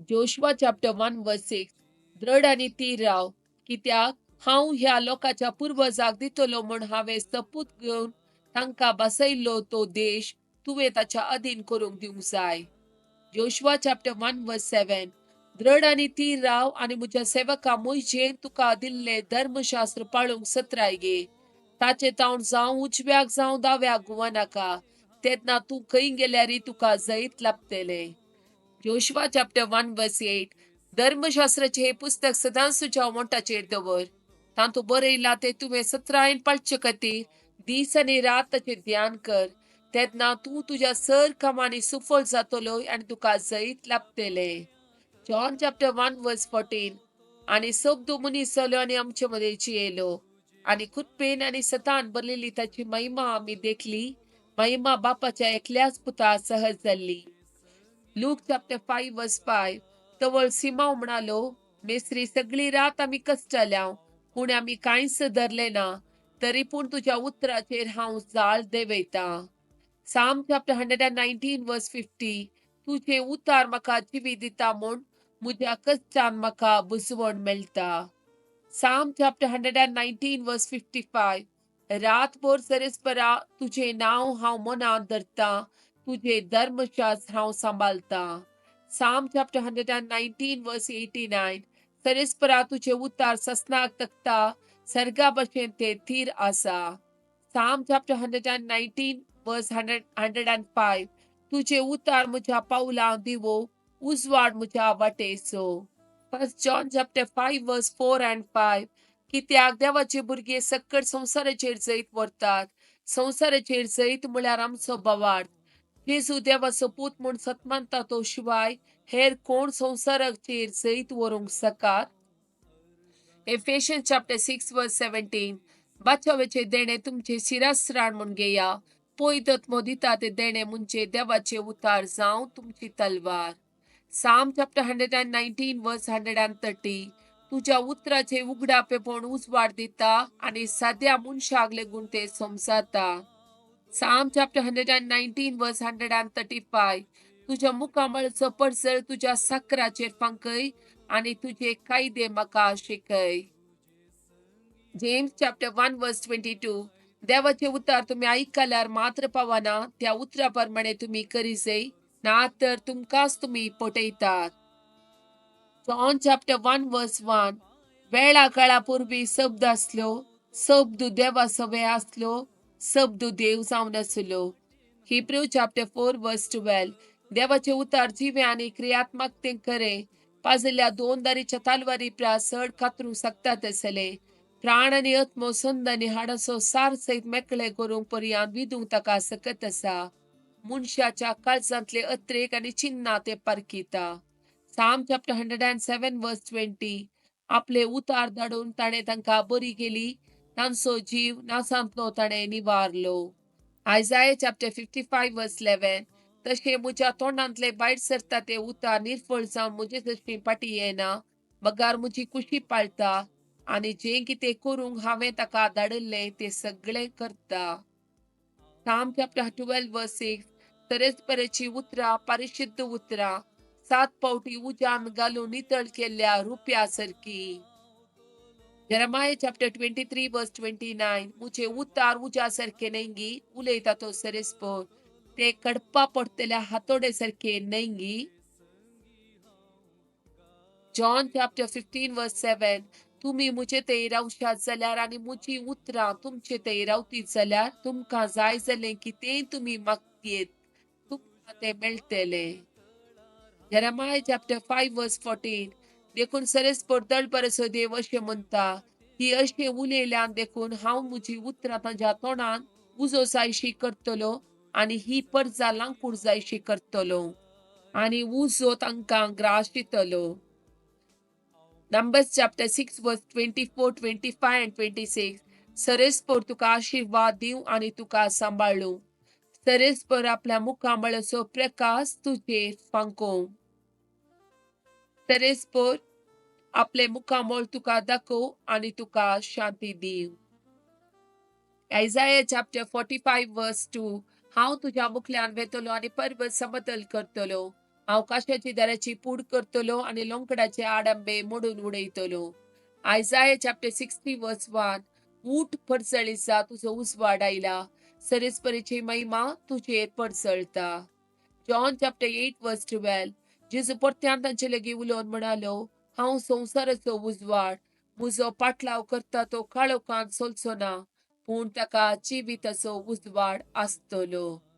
Joshua chapter 1 verse 6. दृढ आनी थीर राव, कित्याक हांव ह्या लोकांच्या पुर्वजाक दितलो म्हूण हांवें सपूत घेवन तांकां बसयल्लो तो देश तुवें ताच्या अधीन करूंक दिवंक जाय. Joshua chapter 1 verse 7. दृढ आनी थीर राव आनी म्हज्या सेवका मोयजेन तुका दिल्लें धर्मशास्त्र पाळूंक सत्राय घे. ताचे तावन जावं उजव्याक जावं दाव्याक घुंवनाका, तेन्ना तूं खंय गेल्यारय तुका जैत लाभतलें. Joshua chapter 1 verse 8. धर्मशास्त्राचें हें पुस्तक सदांच तुज्या ओंठाचेर दवर. तातूंत बरयलां तें तुवें सत्रायेन पाळचे खातीर दीस आनी रात ताचेर ध्यान कर. तेन्ना तूं तुज्या सर कामांनी सुफळ जातलो आनी तुका जैत लाभतलें. John chapter 1 verse 14. आनी शब्द मनीस जालो आनी आमचे मदें जियेलो आनी कृपेन आनी सतान भरलेली ताची महिमा आमी देखली, महिमा बापाच्या एकल्याच पुता सहज जाल्ली. Luke chapter 5 verse 5. तवळ सिमांव म्हणालो, मेस्त्री, सगळी रात आमी कश्टल्याव, पूण आमी कांयच धरलें ना, तरी पूण तुज्या उतराचेर हांव जाळ देंवयतां. Psalm chapter 119 verse 50. तुजें उतार म्हाका जिवी दिता म्हूण म्हज्या कश्टान म्हाका बुजवण मेळटा. Psalm chapter 119 verse 55. रातभर सरेस्परा तुजें नांव हांव मनांत धरतां, तुजें धर्मशास्त्र हांव सांबाळतां. Psalm chapter 119 verse 89. सरेस्परा तुजें उतार ससनाक तकता, सर्गा भशेन तें थीर आसा. Psalm chapter 119 verse 105. तुजें उतार म्हज्या पावलांक दिवो, उजवाड म्हज्या वाटेचो. First John chapter 5 verse 4 and 5. कित्याक देवाचे भुरगे सक्कड संवसाराचेर जैत व्हरतात. संवसाराचेर जैत म्हळ्यार आमचो भावार्थ. जेजू देवाचो पूत म्हूण सत मानता तो शिवाय हेर कोण संवसाराचेर जैत व्हरूंक सकात? Ephesians chapter 6 verse 17. बाचावेचे देणे तुमचे शिरस्त्राण म्हूण घेया. पवित्र आत्मो दिता ते देणे म्हणजे देवाचे उतार जावं तुमची तलवार. Psalm chapter 119 verse 130. तुज्या उतराचे उगडापेपण उजवाड दिता आनी साद्या मनशाक लेगून ते समजाता. Psalm chapter 119 verse 135. तुज्या मुखामळचो परजळ तुज्या साकराचेर फांकय आनी तुजे कायदे म्हाका शिकय. James chapter 1 verse 22. देवाचे उतार तुमी आयकल्यार मात्र पावना, त्या उतरा प्रमाणे तुमी करिजय, ना तर तुमकांच तुमी पटयतात. John chapter 1 verse 1. वेळा काळा पूर्वी शब्द आसलो, शब्द देवा सवे आसलो, शब्द देव जावन आसलो. Hebrew chapter 4 verse 12. देवाचे उतार जिवे आनी क्रियात्मक तें खरें पाजल्या दोन दारीच्या तलवारी प्रास चड कातरूंक शकतात आसले. प्राण आनी आत्मो, संद आनी हाडाचो सार सयत मेकळे करूंक पर्यंत विदूंक ताका सकत आसा. मनशाच्या काळजांतले अत्रेक आनी चिन्नां ते पारखिता. Psalm chapter 107 verse 20. आपले उतार धाडून ताणें तांकां बरी केली, तांचो जीव नासांतलो ताणें निवारलो. Isaiah chapter 55 verse 11. तशें म्हज्या तोंडांतले भायर सरता ते उतार निर्फळ जावन म्हजे जशी फाटी येना, बगार म्हजी कुशी पाळता आनी जें कितें करूंक हांवें ताका धाडिल्लें तें सगळें करता. Psalm chapter 12 verse 6. तरेच तरेची उतरां, परिशुद्ध उतरां, सात पावटी उज्यान घालून नितळ केल्ल्या रुप्या सारकी. Jeremiah chapter 23 verse 29. मुझे उतार उज्या सारखे न्हयगी, उलयता तो सरेस्पोर, ते कडपा पडतल्या हातोडे सारखे न्हयगी? John chapter 15 verse 7. तुमी म्हजे थंय रावशात जाल्यार आनी म्हजी उतरां तुमचे थंय रावतीत जाल्यार तुमकां जाय जालें कितेंय तुमी मागयेत, तुमकां तें मेळटलें. Jeremiah chapter 5 verse 14. देखून सरेस्पोर दळपरसो देव अशें म्हणटा, ही अशें उलयल्यान देखून हांव म्हजी उतरां ताज्या तोंडान उजो जायशी करतलो आनी ही परजा लांकूड जायशी करतलो आनी उजो तांकां ग्रास दितलो. Numbers chapter 6 verse 24, 25 and 26. सरेस्पोर तुका आशिर्वाद दिवं आनी तुका सांबाळूं. सरेस्पोर आपल्या मुखामळाचो प्रकाश तुजेर फांकोवं. सरेस्पोर आपले मुखामळ तुका दाखोवं आनी तुका शांती दिवं. Isaiah chapter 45 verse 2. हांव तुज्या मुखल्यान वेतलो आनी पर्वत समतल करतलो. हांव काशाची दाराची पूड करतलो आनी लोंकडाचे आडंबे मोडून उडयतलो. Isaiah chapter 60 verse 1. ऊठ परजळीचा, तुजो उजवाड आयला, सरेस्परीची महिमा तुजेर परजळता. John chapter 8 verse 12. जेजू परत्यान तांचे लागीं उलोवन म्हणालो, हांव संवसाराचो उजवाड. म्हजो पाटलाव करता तो काळोखांत चलचो ना, पूण ताका जिविताचो उजवाड आसतलो.